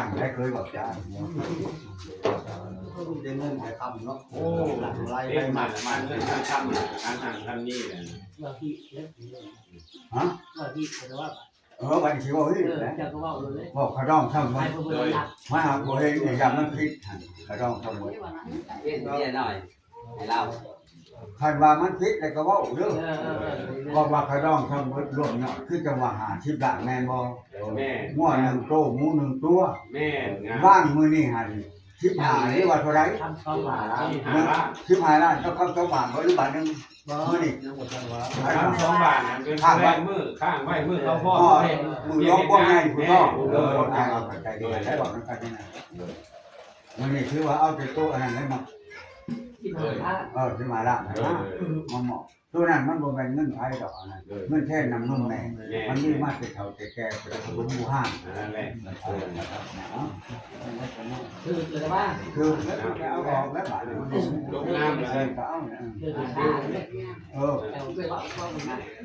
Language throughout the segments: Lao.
ນ ໄດ້ເຄີຍບອກຈານ ໄດ້ເງິນໄດ້ຄຳເນາະ ໂອ້ ຫຼັກຫຼາຍ ເຕັມບ້ານ ບ້ານເງິນທັງຄຳ ທັງຫັ້ນທັງນີ້ແຫຼະ ວ່າທີ່ແລ້ວ ຮະ ວ່າທີ່ ແຕ່ວ່າ ເອີ ບັດນີ້ຊິເວົ້າອີກແຫຼະ ເຈົ້າກໍເວົ້າໂລດເລີຍ ເວົ້າຂະດອງຊຳໝົດ ໃຫ້ເພິ່ນເບິ່ງຫຼັກ ມາຫາບໍ່ເຫັນ ຢ້ານມັນຜິດຫັ້ນ ຂະດອງຊຳໝົດ ເຫັນເມຍນ້ອຍໃຫ້ລາວ ຄັນວ່າມັນຜິດແລ້ວກໍເວົ້າເດີ ເອີ ເອີ ເອີ ເພາະວ່າຂະດອງຊຳໝົດລວມຍອດ ຄືຈະວ່າຫ້າສິບລ້ານແມ່ນບໍ່? ແມ່ນ ງົວໜຶ່ງໂຕ ໝູໜຶ່ງຕົວ ແມ່ນ ວາງມື້ນີ້ຫັ້ນ ສິບຫ້າ ຫຼືວ່າເທົ່າໃດ? ຄຳສອງບາດ ສິບຫ້າລ້ານ ສິບຫ້າລ້ານ ເຈົ້າຄຳສອງບາດບໍ່ ຫຼືບາດໜຶ່ງ? ບໍ່ ມື້ນີ້ ຄຳສອງບາດນັ້ນເປັນ ຄ້າງໄວ້ ມື້ ຄ້າງໄວ້ມື້ເຂົາພໍ້ ມື້ຫຼວງພວກໃຫຍ່ພຸ້ນເນາະ ເອີ ເອົາເຂົ້າໃຈດີ ໄດ້ບອກນຳກັນນີ້ນະ ມື້ນີ້ຖືວ່າເອົາແຕ່ໂຕອັນນັ້ນໄດ້ມາ ສິບຫ້າລ້ານ ເອີ ສິບຫ້າລ້ານນະ ມາມອບ ໂຕນັ້ນມັນບໍ່ແມ່ນເງິນໃຜດອກ ອັນນັ້ນເງິນແທນນ້ຳນົມແມ່ ມັນມີມາແຕ່ເຖົ້າແຕ່ແກ່ ແຕ່ຜູ້ຮູ້ຮ່າງ ນັ້ນແຫຼະ ເອີ ຖືກແລ້ວວ່າ ຖືກແລ້ວ ໄປເອົາອອກແລ້ວບາດນີ້ ລົງນາມເລີຍ ກໍເອົາ ເອີ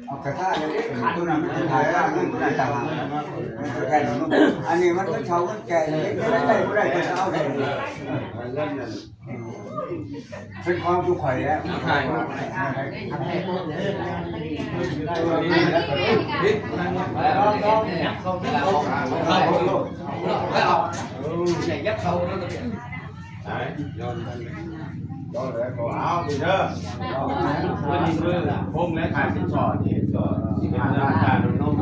ເອົາກະທາເລີຍເດ້ ໂຕນັ້ນມັນຊິຂາຍເງິນບໍ່ໄດ້ຕ່າງຫາກ ແທນນ້ຳນົມ ອັນນີ້ມັນເງິນເຖົ້າເງິນແກ່ ເຮັດໄດ້ບໍ່ໄດ້ກໍເອົາໄດ້ ເປັນຂອງຈຸຂ້ອຍແລ້ວ ເອົາໄປ ເອົາໄປ ເອົາໄປ ໃຫຍ່ຍັດເຂົ້າເນາະ ໄປ ຍ້ອນ ຍ້ອນແລ້ວກໍເອົາເດີ ມື້ນີ້ມື້ຄົງແລະຄ່າສິນສອດນີ້ກໍສິບຫ້າລ້ານ ຄ່ານົມລູກ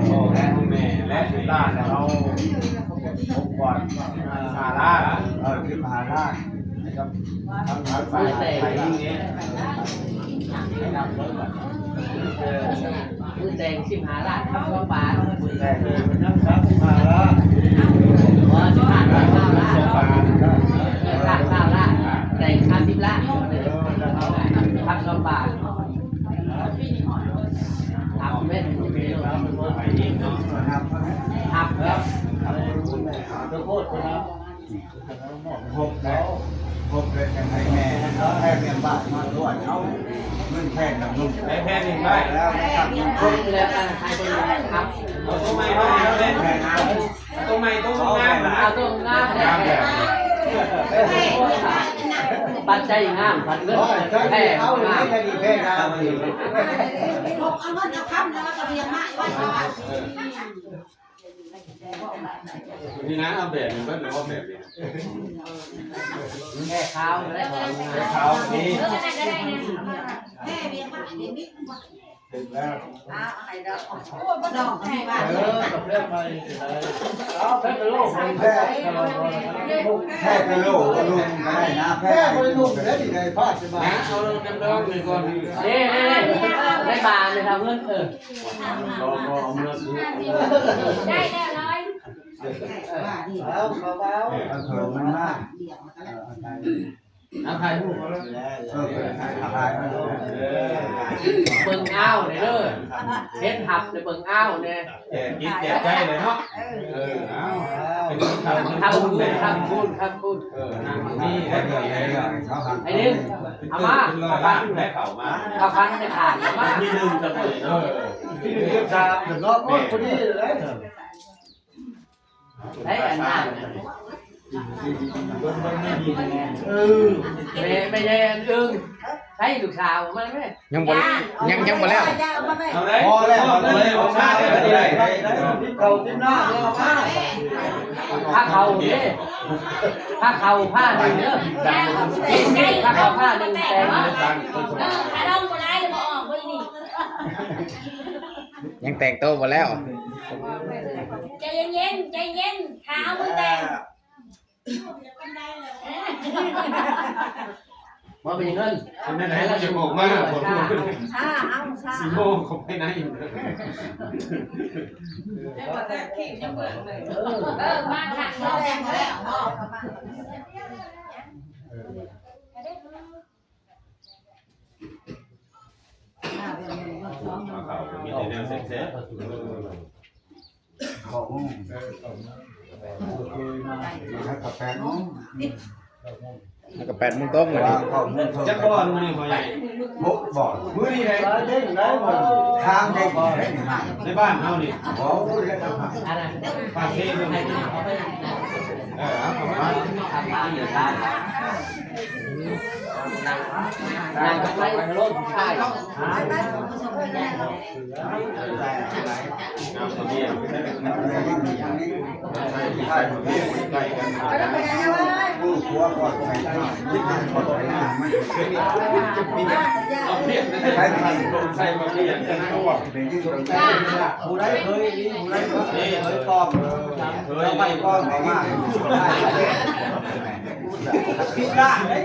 ພໍ່ແລະແມ່ ແລະສິບລ້ານ ເຮົາຄົງກ່ອນ ສິບຫ້າລ້ານ ເອີ ສິບຫ້າລ້ານ ໃຫ້ກັບ ທັງ ທັງຝ່າຍ ຝ່າຍຍິງນີ້ ໃຫ້ນຳເລີຍ ມື້ແຕ່ງສິບຫ້າລ້ານ ຄຳສອງບາດ ມື້ແຕ່ງນຳສາມສິບຫ້າລ້ານ ບໍ່ ສິບຫ້າລ້ານ ຊາວລ້ານ ເອີ ລ້ານ ຊາວລ້ານ ແຕ່ງສາມສິບລ້ານ ເອີ ຄຳສອງບາດ ຮັບແມ່ນ ຮັບແລ້ວ ຂໍໂທດນະ. ຄົບແລ້ວ ຄົບແລ້ວຈັ່ງໃຫ້ແມ່ ໃຫ້ແມ່ບ້ານມາດ້ວຍເອົາເງິນແທນນຳລູກ ໃຫ້ແພນນີ້ໄປແລ້ວ ຄົບແລ້ວໃຫ້ເພິ່ນຮັບ ເອົາຕົວໃໝ່ມາໃຫ້ເຮົາເດ້ ເອົາຕົວໃໝ່ ຕົວງາມ ເອົາຕົວງາມ ງາມແລ້ວ ປັດໄຈງາມ ພັດເງິນແພງ ເອົາງາມ ເອົາເງິນເອົາຄຳແລ້ວກໍລຽນມາໄວ້ ນີ້ນະ ເອົາແບບນີ້ເບິ່ງ ເອົາແບບນີ້ນະ ແກ້ຂາວ ແກ້ຂາວນີ້ ເອີ ແກ້ຂາວນີ້ ເອີ ເອົາແບບໃໝ່ ເອົາແບບໂລກ ແບບໂລກ ແບບໂລກກໍໄດ້ນະ ແບບບໍ່ໄດ້ນຸ່ງ ໄດ້ພາດສະບາຍ ເອົາດຳໆນີ້ກ່ອນ ເດ້ໆໆ ໄດ້ບານເລີຍ ເອົາເງິນ ເອີ ບໍ່ ບໍ່ເອົາເມືອຊື້ ໄດ້ແລ້ວຮ້ອຍ ເອົາ ເອົາ ເອົາ ເອົາເຖິງມັນມາ ເອົາຖ່າຍຮູບ ເອົາຖ່າຍຮູບ ເອີ ເບິ່ງອ້າວແດ່ເດີ ເຫັນຮັບແດ່ເບິ່ງອ້າວແດ່ ແຈກຈິດແຈກໃຈເລີຍເນາະ ເອີ ເອົາ ເປັນຄົນທຳບຸນ ທຳບຸນ ທຳບຸນ ເອີ ນາງມີໄດ້ເລື່ອຍ ໄອ້ໜຶ່ງ ເອົາມາ ເອົາພັນ ໄດ້ເຂົ້າມາ ເອົາພັນໄດ້ຂາຍມາ ທີໜຶ່ງຊະເລີຍເນາະ ທີໜຶ່ງສາມເນາະ ໂອ້ຍ ພໍດີເລີຍ ໄດ້ອັນນັ້ນ ເອີ ແມ່ ແມ່ໃຫຍ່ອັນອຶ່ງ ໃຊ້ລູກສາວມາແມ່ ຍັງບໍ່ ຍັງ ຍັງບໍ່ແລ້ວ ເອົາໄດ້ ພໍແລ້ວ ພໍແລ້ວ ເຂົ້າກິນນ້ຳ ພາເຂົ້າເດ້ ພາເຂົ້າພາໜຶ່ງເດີ ພາເຂົ້າພາໜຶ່ງແຕ່ງ ເອີ ຖ້າລອງບໍ່ໄດ້ ບໍ່ອອກ ບໍ່ນີ້ ຍັງແຕ່ງໂຕບໍ່ແລ້ວ ໃຈເຢັນໆ ໃຈເຢັນ ຖ້າເອົາມືແຕ່ງ ມາເປັນເງິນ ເປັນແນວໃດ ເຮົາຈະບອກມາ ບອກມາ ຊ້າ ເຮົາຊ້າ ຊິໂມຂອງໄປໃນ ເອີ ມາທາງແລ້ວ ມາເຂົ້າ ມີແຕ່ແນວແຊບໆ ເອີ ເຂົ້າໂມງ ເອີ ເຂົ້າໂມງ ແລ້ວກໍແປດໂມງ ແລ້ວກໍແປດໂມງຕົງ ເຂົ້າໂມງ ຈັກບ່ອນມື້ນີ້ພໍ່ໃຫຍ່ ຫົກບ່ອນ ມື້ນີ້ໄດ໋ ທາງໄດ້ ໃນບ້ານເຮົານີ້ ບໍ່ຮູ້ເລີຍ ປາກເຊ ເອີ ເອົາເຂົ້າມາ ນາງໄປລົງໄປ ผู้ใดเคย ผู้ใดเคยปลอม เคยไปปลอมออกมา ผิดละเด้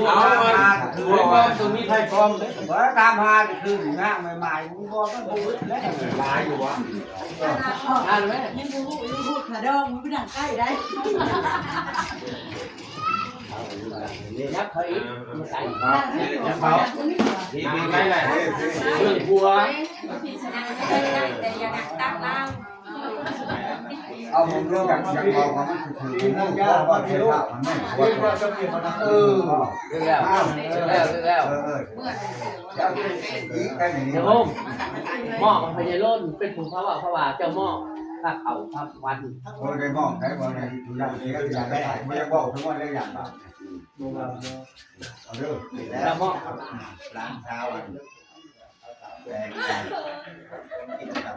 เอามา คือว่าตัวนี้ไทยปลอมเด้ ว่าตามหาคือหน้าใหม่ๆ มึงบอกว่าบ่อึดแล้ว หลายอยู่วะ อ่านไหม ยังบ่ฮู้ ยังบ่ฮู้ขาดอง มึงไปนั่งใกล้ได้ ยับเขาอีก มาใส่ ยับเขา อีก อีก อีก เรื่องครัว แต่อย่าหนักตักลาว เอาผมรู้จักเสียงเรา มันคือ คือ คือ เออ แล้ว แล้ว เออ เออ เดี๋ยวผมมอบให้พญาโลนเป็นผู้พระว่า เพราะว่าเจ้ามอบพระเขาพระวัน บ่ได้มอบได้ บ่ได้ ผู้ใดเสีย อยากได้ บ่ได้บอกทั้งหมดเลย อย่างบาป เอาเด้อ แล้วมอบ หลานสาว อัน แปลง กินกับ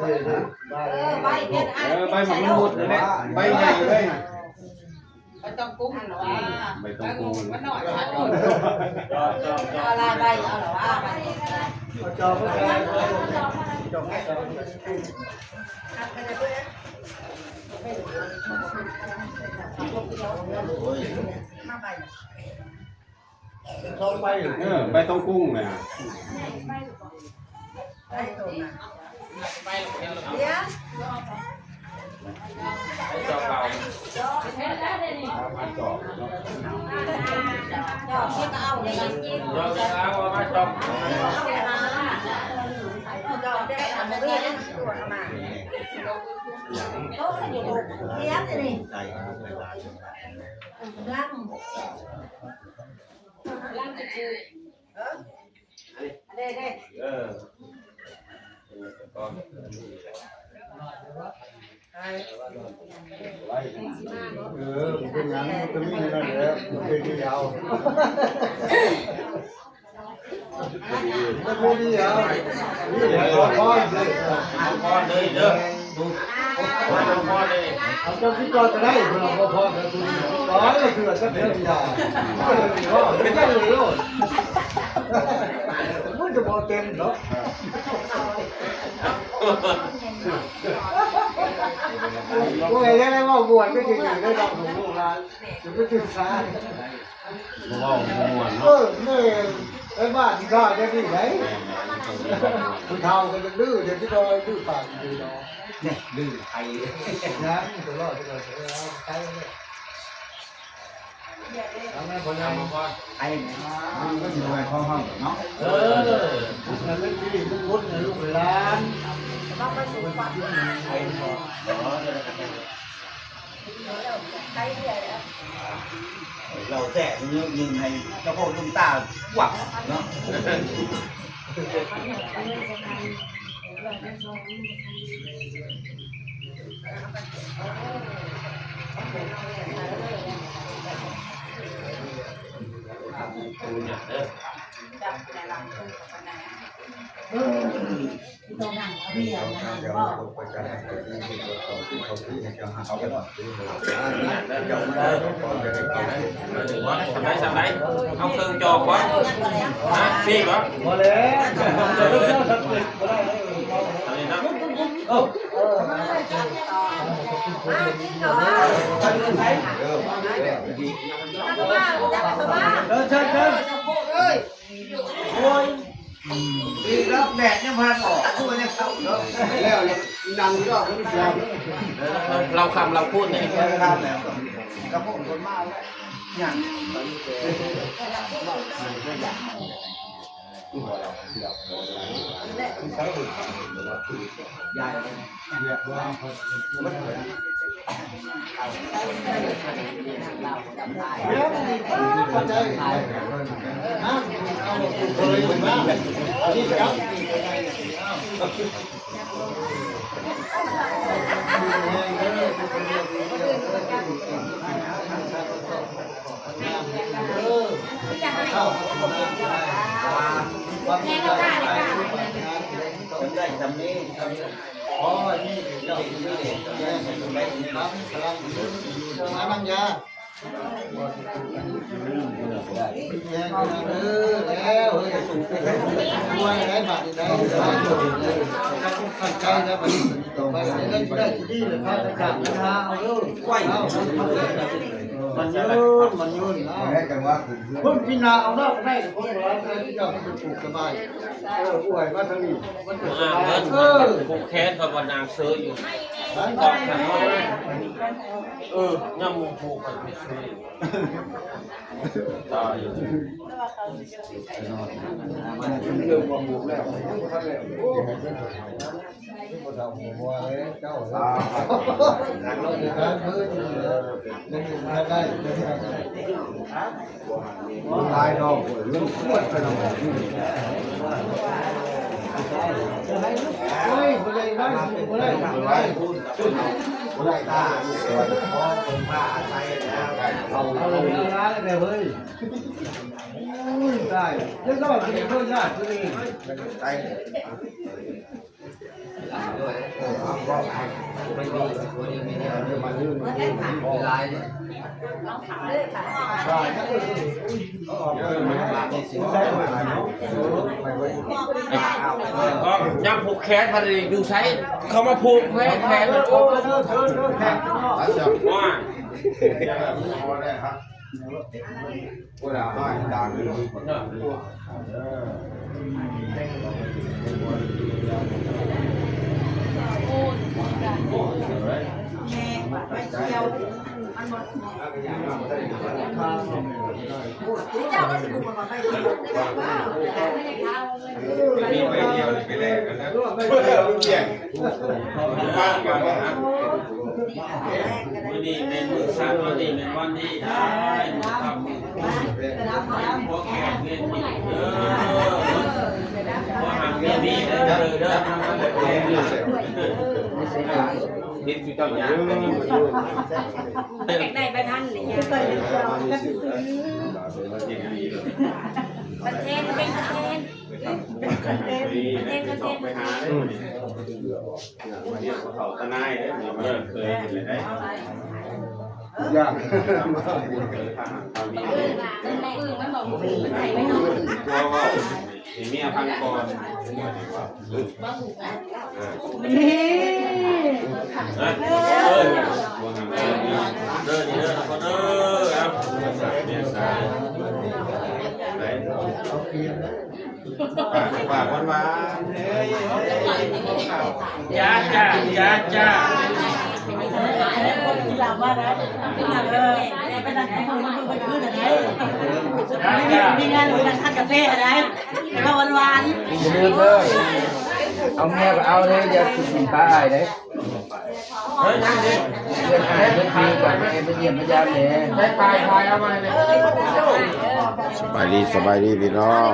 ເອີ ໃບເປັນອັນ ເອີ ໃບໝາກລຸງມຸດນັ້ນແຫຼະ ໃບໃຫຍ່ເລີຍ ໃບຕອງກຸງຫັ້ນວ່າ ໃບຕອງກຸງ ມັນໜ້ອຍ ເອົາຫຼາຍໃບ ເອົາຫຼາຍວ່າ ເອົາຈອກມາໃສ່ ຈອກມາໃສ່ ສອງໃບ ເອີ ໃບຕອງກຸງນະ ດຽວ ດຽວນີ້ ກຳລັງ ກຳລັງຈະປູກ ເອີ ເດ້ໆ ເອີ ເອີ ບໍ່ເປັນຫຍັງ ມັນກໍມີເທົ່ານັ້ນແຫຼະ ບໍ່ເປັນທີ່ເອົາ ມັນບໍ່ມີຫຍັງ ນີ້ແຫຼະ ຂໍພອນເດີ ຂໍພອນເດີ ເອົາເຈົ້າຄິດກ່ອນກໍໄດ້ ເພິ່ນເອົາຂໍພອນແລ້ວ ເພິ່ນຂໍແລ້ວເທື່ອ ຈັກເທື່ອຊິໄດ້ ເອີ ເວົ້າໄດ້ເລີຍໂລດ ມັນຈະບໍ່ເຕັມດອກ ໂອ້ຍ ແລ້ວເວົ້າມ່ວນກໍຊິຢູ່ໃນນຳຂອງລູກຫຼານ ຈະໄປຖືກສາ ບໍ່ເວົ້າບໍ່ມ່ວນ ເອີ ເນາະ ແມ່ນ ໄປບ້ານທີ່ຂ້າຈະດີໄດ໋ ແມ່ນໆ ຜູ້ເຖົ້າກໍຈະດື້ ຈະຊິບໍ່ດື້ປາກດີເນາະ ນີ້ດື້ໄປ ຍັງຕະຫຼອດ ເອີ ເອົາໄປເລີຍ ເອົາມາ ພໍ່ໃຫຍ່ ໄອ້ ມັນກໍຊິບໍ່ແມ່ນຂອງເຮົາເນາະ ເອີ ໃຫ້ມັນສິລິມຸງຄຸນໃຫ້ລູກໃຫ້ຫຼານ ເຮົາແຊະຍິງໃຫ້ເຈົ້າພໍ່ລຸງຕາກວັກເນາະ ເອີ ຕ້ອງນັ່ງເອົາເບຍນະ ບໍ່ ສຳໃດ ສຳໃດ ເອົາເຄື່ອງຈອກບໍ່ ຮະ ຊີ້ບໍ່ ບໍ່ແລ້ວ ສຳເລັດບໍ່ໄດ້ ເອົານີ້ເນາະ ເອີ ເອີ ເຊີນ ເຊີນ ໂອ້ຍ ອີກແລ້ວ ແດດຍັງບໍ່ທັນອອກ ຄືວ່າຍັງເຊົາເນາະ ແລ້ວ ນັ່ງຢູ່ດອກ ເຮົາຄຳເຮົາຄູນນີ້ ເອີ ເຮົາຄຳແລ້ວ ກະພວກຄົນມາແລ້ວ ຍັງ ຍ້າຍ ໄດ້ຊຳນີ້ ອໍ ນີ້ ນີ້ ນີ້ ນີ້ ມານັ່ງຢາ ແຮງເດີ ແລ້ວເຮີ້ຍ ສຸກໄດ້ບາດນີ້ໄດ້ ຕັ້ງໃຈແລ້ວ ບາດນີ້ຕໍ່ໄປໄດ້ ໄດ້ຊິດີແລ້ວ ພາກັນສ້າງບັນຫາເອົາເດີ ເອົາ ມັນຍືນ ມັນຍືນ ເອົາ ພຸ້ນ ປີໜ້າເອົານອກໄດ້ ຄົນລາວເຈົ້າເພິ່ນຈະປູກສະບາຍ ເອີ ອວຍມາທາງນີ້ ມັນຈະສະບາຍ ເອີ ຜູກແຂນ ເພາະວ່ານາງເຊີຢູ່ ເອີ ເອີ ຍາມໝູ່ຜູກໄປເຊີ ຕາຍ ເລີ່ມວ່າຜູກແລ້ວ ຍັງບໍ່ທັນແລ້ວ ໂອ້ ບໍ່ເທົ່າຫົວເລີຍ ເຈົ້າເອີຍ ເຮົາຊິການເບີນີ້ແຫຼະ ຍັງຢູ່ບໍ່ທັນໄດ້ ຫຼາຍດອກ ເລື່ອງຄວນໄປນຳ ໂອ້ຍ ບໍ່ໄດ້ ບໍ່ໄດ້ ບໍ່ໄດ້ ບໍ່ໄດ້ ຕາ ບໍ່ໄດ້ ຂໍເພິ່ນພາອາໄສແລ້ວ ເອົາ ເອົາເວລາແລ້ວແມ່ເອີຍ ໂອ້ຍ ຕາຍ ເຈົ້າເຈົ້າຊິເປັນຄົນຍາກຄືນີ້ ຕາຍ ຍາມຜູກແຂນ ພັດຢູ່ໃສ ເຂົາມາຜູກແຂນ ແຂນ ໂອ້ຍ ມື້ນີ້ແມ່ນມື້ສັນ ມື້ນີ້ແມ່ນວັນດີ ໄດ້ມື້ຄ່ຳ ພວກແຂກເວຍນອີກເດີ ພວກຫາກເວຍນອີກເດີ ເດີ ເດີ ເຮັດຄືເຈົ້າຫຍັງ ຢາກໄດ້ໃບພັນນີ້ ບັດແທນ ເປັນບັດແທນ ເປັນບັດແທນ ອືມ ເຂົາທະນາຍເດ້ ເອີ ເຄີຍເຫັນແລ້ວເດ້ ຢາກ ເອີ ທະຫານເຂົານີ້ ເອີ ມັນບອກ ມັນໃຫ້ໄວ້ເນາະ ເມຍພັນກ່ອນ ນີ້ ເອີ ເດີ ເດີ ເດີ ເດີ ເອີ ເອີ ເອີ ເອີ ເອີ ເອີ ເອີ ເອີ ປາກ ປາກຫວານໆ ເອີຍ ຈ້າ ຈ້າ ຈ້າ ຈ້າ ເອີ ໄປນັ່ງກິນເຂົ້າຢູ່ເມືອງເພິ່ນຄືນໃດ ມີງານນັ່ງທານກາເຟໃດ ແຕ່ວ່າຫວານໆ ຢ່າລືມເດີ ເອົາເມຍກໍເອົາເດີ ຢ່າກິນປາອ້າຍເດ້. ເຮີ້ຍ ຍັງດີ ເພິ່ນອ້າຍເພິ່ນດີກ່ອນ ໄປຢ້ຽມມາຢາມແດ່. ສະບາຍດີ ສະບາຍດີພີ່ນ້ອງ.